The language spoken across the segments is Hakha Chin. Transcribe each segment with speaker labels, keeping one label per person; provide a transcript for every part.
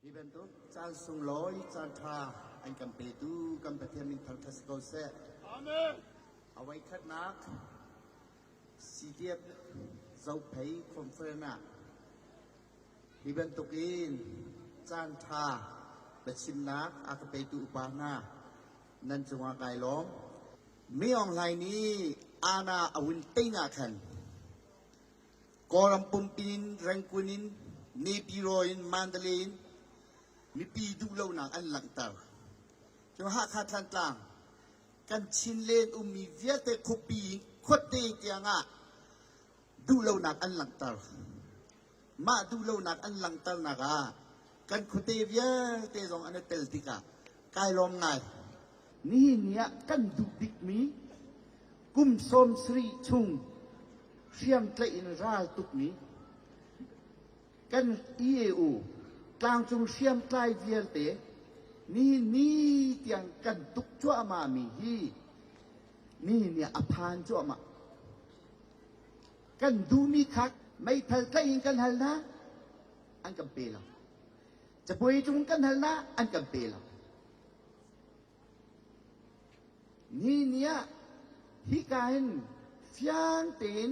Speaker 1: Hi bantuk caan sunglawi caan ṭha an kan petu kan Pathian min thangṭhat si ko seh.
Speaker 2: Amen.
Speaker 1: A voikhatnak CDF Zophei Conference ah hi bantukin caan ṭha biachimnak a ka petu upa hna nan cungah kai lawm. Mi Aung Hlaing nih Ana a hun tei ah khan Kawlram pumpi in Rangoon in Naypyidaw in Mandalay in mipi duhlonak an langhter. Cu Hakha Thantlang kan Chinland ummi vialte khuapi in khuate tiangah duhlonak an langhter. Mah duhlonak an langhternak ah kan khuate vialte zong an i tel tikah kai lawm ngai. Nihin ni ah kan duh bikmi kum 70 chung hriamtlaih in ral tukmi kan EAO tlangcung hriamtlai vialte nihin ni tiang kan tuk cuahmahmi hi nihin ni ah a phan cuahmah. Kan duhmi kha meithal tlaih in kan hal hna, an kan pe lo. Cabuai cung kan hal hna, an kan pe lo. Ni ni ah hika hin fiang tein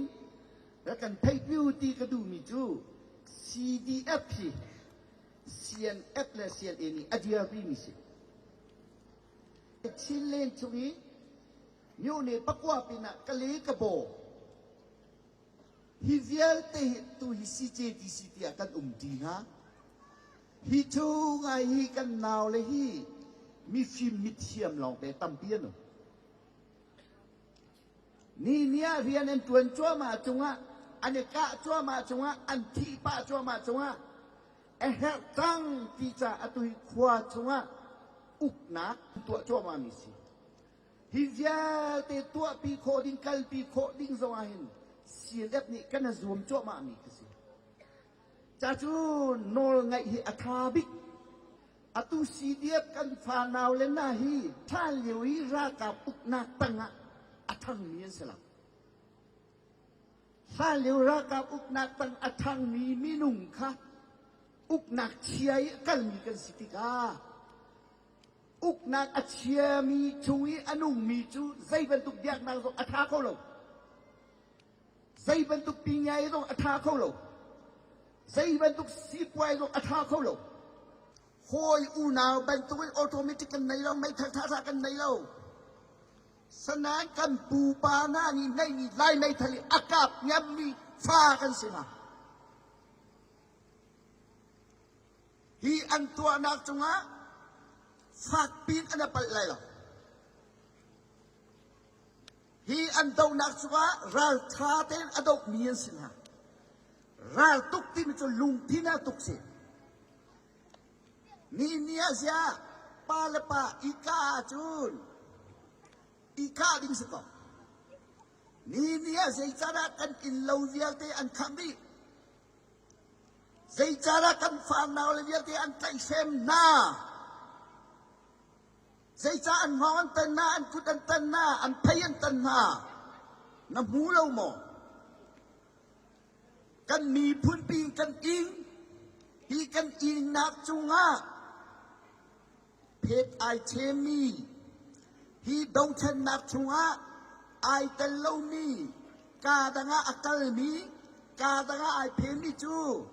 Speaker 1: rak kan theihpi u ti ka duhmi cu CDF hi CNF le CNA nih a dirpimi si. Chinland chung i myone pakua pinah Kale Kabaw Hi vialte hi tu hi CJDC tiah kan um ṭi hna. Hi chung ah hi kan naule hi mifim mithiam lawngte tampi an um. Ni ni ah rian an ṭuan cuahmah cungah an i kah cuahmah cungah an thih pah cuahmah cungah a herh cang ti caah atu hi khua chungah uknak tuah cuahmah mi si. Hi vialte tuahpi khawh ding, kalpi khawh ding zong ah hin CNF nih kan i zuam cuahmah mi ka si. Ca cu nawl ngaih hi a tha bik. Atu CDF kan fanau le na hi hlan lio i ralkap uknak tangah a thangmi an si lo. Hlan lio ralkap uknak tang a thangmi minung kha uknak chia i a kalmi kan si tikah Uknak a chiami chung i a nungmi cu zei bantuk biaknak zong a ṭha kho lo. Zei bantuk pingyai zong a ṭha kho lo. Zei bantuk sipuai zong a ṭha kho lo. Hawi unau bantukin automatic kan nei lo, meithal ṭhaṭha kan nei lo. Sanain kan pupa hna nih neihmi Lai meithal i a kap ngammi fa kan si hna. Hi an tuahnak cungah fakpi in an i palh lai lo. Hi an dohnak cungah ralṭha tein a dohmi an si hna. Ral tuk timi cu lungthin ah tuk si. Ni ni ah ziah pa le pa i kah ahcun i kah ding si ko. Ni ni ah zeicadah kan innlo vialte an khangh dih. Zeicahdah kan farnau le vialte an tlaihhrem hna? Zeicah an hngawng an tan hna, an kut an tan hna, an phei an tan hna? Na hmu lo maw? Kan miphun pi kan ing, hi kan ingnak cungah phet ai chemmi, hi dothlennak chungah ai tel lomi, kaa dang ah a kalmi, kaa dang ah ai phemi cu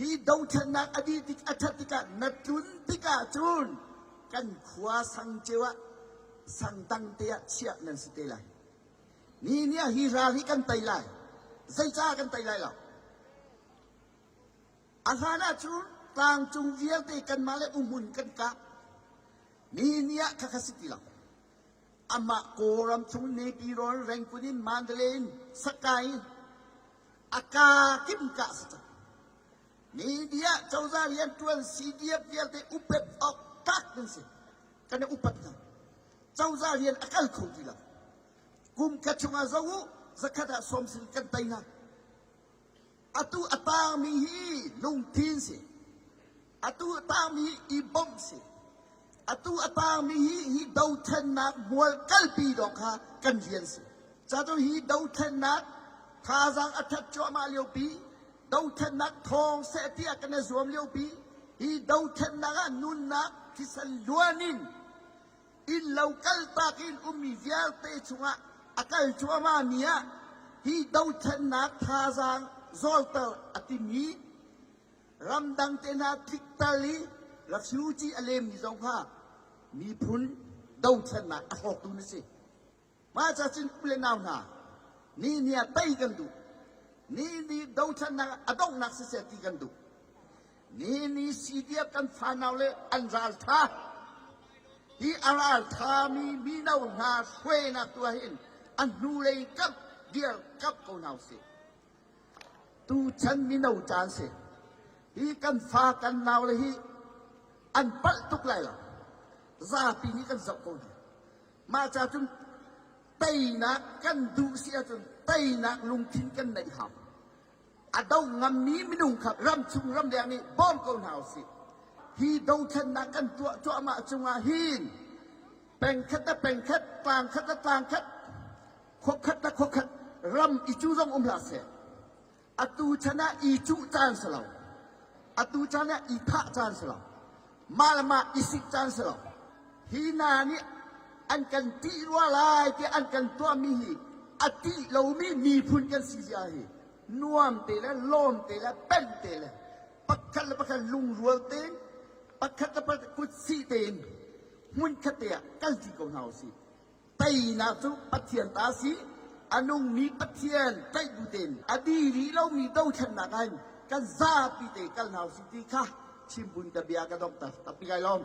Speaker 1: hi dothlennak a dih tik a ṭhat tikah na tlun tikah cun kan khua sang cio ah sang dang te ah chiah nan si te lai. Ni ni ah hi ral hi kan tei lai. Zeicah kan tei lai lo? A hlan ahcun tlangcung vialte kanmah le umhmun kan kah. Nihin ni ah khakha si ti lo. Amah Kawlram chung Naypyidaw, Rangoon in Mandalay in Sakai in a ka kim kah si cang. Media cozah rianṭuan CDF vialte upat awk tlak kan si. Kan i upat hna. Cozah rian a kal kho ti lo. Kum khat chungah zo u, zakhat ah sawm sin kan tei hna. Atu a tangmi hi lungthin si. Atu a tangmi hi i bawmh si. Atu a tangmi hi hi dothlennak mual kalpi dawng kha kan rian si. Catu hi dothlennak thazaang a that cuahmah liopi, dothlennak thawng seh tiah kan i zuam liopi, Hi dothlennak ah nunnak thisen luan in innlo kaltak in ummi vialte chungah a kal cuahmah mi ah hi dothlennak thazaang zawlter a timi ramdang te hna tliktal i refugee a lemmi zong kha miphun dothlennak a hrawktu na si. Mah ca cun u le nau hna, ni ni ah tei kan duh. Ni ni dothlennak a donghnak siseh ti kan duh. Ni ni CDF kan fanau le an raltha. Hi a ralthami mino hna hruainak tu ah hin a hnulei kap dir kap ko hna usih. Tuchan mino caan si. Hi kan fa kan nau le hi an palh tuk lai lo. Zapi nih kan zoh ko hna. Mah ca cun teinak kan duh si ahcun teinak lungthin kan neih hau. A do ngammi minung kha ramchung ramleng nih bawm ko hna usih. Hi dothlennak kan tuah cuahmah cungah hin pengkhat le pengkhat, tlangkhat le tlangkhat, khuakhat le khuakhat ram i cu zong um hlah seh. Atu chan ah i cuh caan si lo. Atu chan ah i thah caan si lo. Mah le mah i sik caan si lo. Hi hna nih an kan ṭih rua lai tiah an kan tuahmi hi a ṭih lomi miphun kan si zia hi nuam te le lawm te le penh te le pakhat le pakhat lungrual tein pakhat le pakhat kutsih tein hmunkhat te ah kalṭi ko hna usih. Teinak cu Pathian ta a si. A nungmi Pathian tlaih bu tein a di rih lomi dothlennak ah hin kan zapi te kal hna usih ti kha chimbun ka bia ka donghter. Tampi kai lawm.